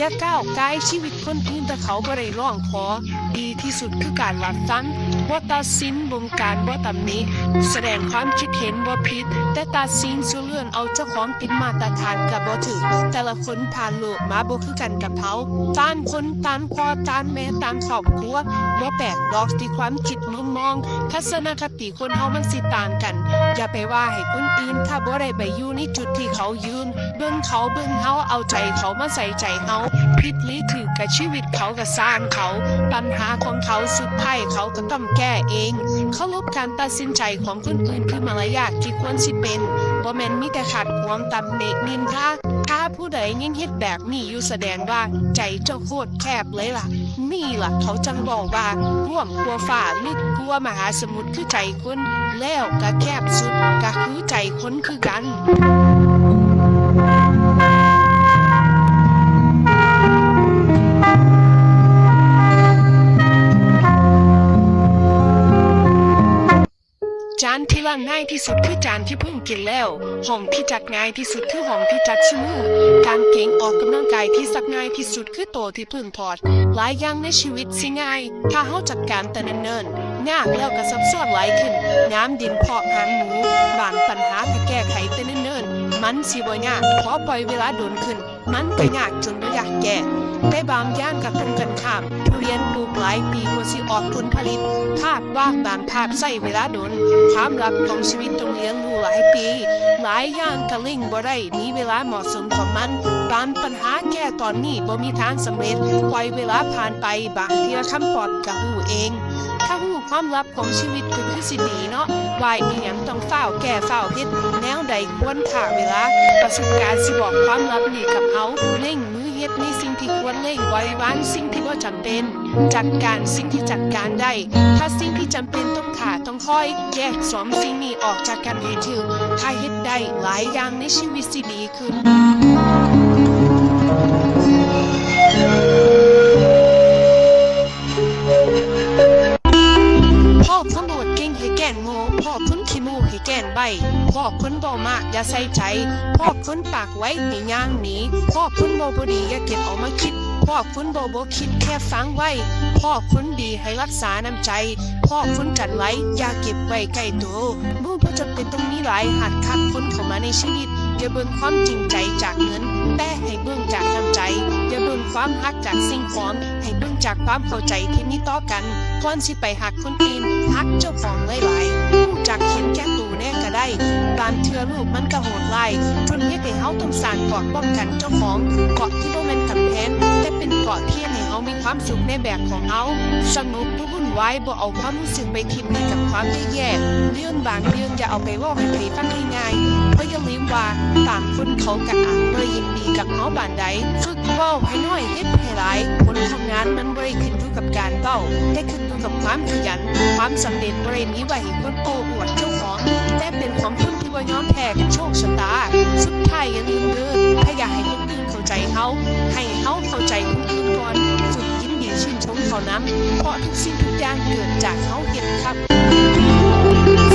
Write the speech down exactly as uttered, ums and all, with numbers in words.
อย่าก้าวก่ายชีวิตคนอื่นถ้าเขาบ่ได้ร้องขอ ดีที่สุดคือการรับฟัง บ่ตัดสิน บงการ บ่ตำหนิ แสดงความคิดเห็นบ่ผิด แต่ตัดสินส่วนเรื่องเอาเจ้าของเป็นมาตรฐานก็บ่ถืก แต่ละคนผ่านโลกมาบ่คือกันกับเฮา ต่างคนต่างพ่อต่างแม่ต่างครอบครัว บ่แปลกดอกที่ความคิดมุมมอง ทัศนคติคนเฮามันสิต่างกัน อย่าไปว่าให้คนอื่น ถ้าบ่ได้ไปอยู่ในจุดที่เขายืน เบิ่งเขาเบิ่งเฮา เอาใจเขามาใส่ใจเฮา ผิดหรือถืกกับชีวิตเขาก็ซ่างเขา ปัญหาของเขาสุดท้ายเขาก็ต้องแก้เอง เคารพการตัดสินใจของคนอื่นคือมารยาทที่ควรสิเป็น บ่แม่นมีแต่ขัดขวางตำหนินินทา ถ้าผู้ใดยังเฮ็ดแบบนี้อยู่แสดงว่าใจเจ้าโคตรแคบเลยล่ะ นี่ล่ะเขาจั่งบอกว่า ท่วมทั่วฟ้าลึกกว่ามหาสมุทรคือใจคน แล้วก็แคบสุดก็คือใจคนคือกัน จานที่ล้างง่ายที่สุดคือจานที่เพิ่งกินแล้ว ห้องที่จัดง่ายที่สุดคือห้องที่จัดซุมื้อ กางเกงออกกำลังกายที่ซักง่ายที่สุดคือโตที่เพิ่งถอด หลายอย่างในชีวิตสิง่าย ถ้าเฮาจัดการแต่เนิ่นๆ ยากแล้วก็ซับซ้อนหลายขึ้น ยามดินพอกหางหมู บางปัญหาถ้าแก้ไขแต่เนิ่นๆ มันสิบ่ยาก พอปล่อยเวลาโดนขึ้น มันก็ยากจนบ่อยากแก้ แต่บางอย่างก็ตรงกันข้าม ทุเรียนปลูกหลายปีกว่าสิออกผลผลิต ภาพวาดบางภาพใช้เวลาโดน ความลับของชีวิตต้องเรียนรู้หลายปี หลายอย่างก็เร่งบ่ได้ มีเวลาเหมาะสมของมัน บางปัญหาแก้ตอนนี้บ่มีทางสำเร็จ ปล่อยเวลาผ่านไป บางเทื่อคำตอบก็ฮู้เอง ถ้าฮู้ความลับของชีวิตก็คือสิดีเนาะ ว่าอีหยังต้องฟ้าวแก้ฟ้าวเฮ็ด แนวใดควรท่าเวลา ประสบการณ์สิบอกความลับนี้กับเฮา เร่งมือเฮ็ดในสิ่งที่ควรเร่ง ปล่อยวางสิ่งที่บ่จำเป็น จัดการสิ่งที่จัดการได้ ถ้าสิ่งที่จำเป็นต้องท่าต้องคอย แยกสองสิ่งนี้ออกจากกันให้ถืก ถ้าเฮ็ดได้หลายอย่างในชีวิตสิดี ขึ้น พ้อคนโลภเก่งให้แกล้งโง่ พ้อคนขี้โม้ให้แกล้งใบ้ พ้อคนเว้ามากอย่าใส่ใจ พ้อคนปากไวให้ย่างหนี พ้อคนเว้าบ่ดีอย่าเก็บเอามาคิด พ้อคนเว้าบ่คิดแค่ฟังไว้ พ้อคนดีให้รักษาน้ำใจ พ้อคนจันไรอย่าเก็บไว้ใกล้โต บ่จำเป็นต้องมีหลาย หัดคัดคนเข้ามาในชีวิต อย่าเบิ่งความจริงใจจากเงิน แต่ให้เบิ่งจากน้ำใจ อย่าเบิ่งความฮักจากสิ่งของ ให้เบิ่งจากความเข้าใจที่มีต่อกัน ก่อนสิไปฮักคนอื่น ฮักเจ้าของหลายๆ รู้จักเห็นแก่ตัวแน่ก็ได้ บางเทื่อโลกมันก็โหดร้าย จนเฮ็ดให้เฮาต้องสร้างเกราะป้องกันเจ้าของ เกราะที่บ่แม่นกำแพง แต่เป็นเกราะที่เฮ็ดให้เฮามีความสุขในแบบของเฮา สงบ บ่วุ่นวาย บ่เอาความรู้สึกไปทิ่มให้กับความแย่ๆ เรื่องบางเรื่องอย่าเอาไปเว้าให้ไผฟังง่ายๆ เพราะอย่าลืมว่าต่างคนเขาก็อาจบ่ได้ยินดีกับเฮาปานใด ฝึกเว้าให้น้อย เฮ็ดให้หลาย ผลของงานมันบ่ได้ขึ้นอยู่กับการเว้า แต่ขึ้นอยู่กับความขยัน ความสำเร็จบ่ได้มีไว้ให้คนโอ้อวดเจ้าของ แต่เป็นของคนที่บ่ยอมแพ้กับโชคชะตา สุดท้ายอย่าลืมเด้อ ถ้าอยากให้คนอื่นเข้าใจเฮา ให้เฮาเข้าใจคนอื่นก่อน ฝึกยินดีชื่นชมเขานำ เพราะทุกสิ่งทุกอย่างเกิดจากเฮาเฮ็ดครับ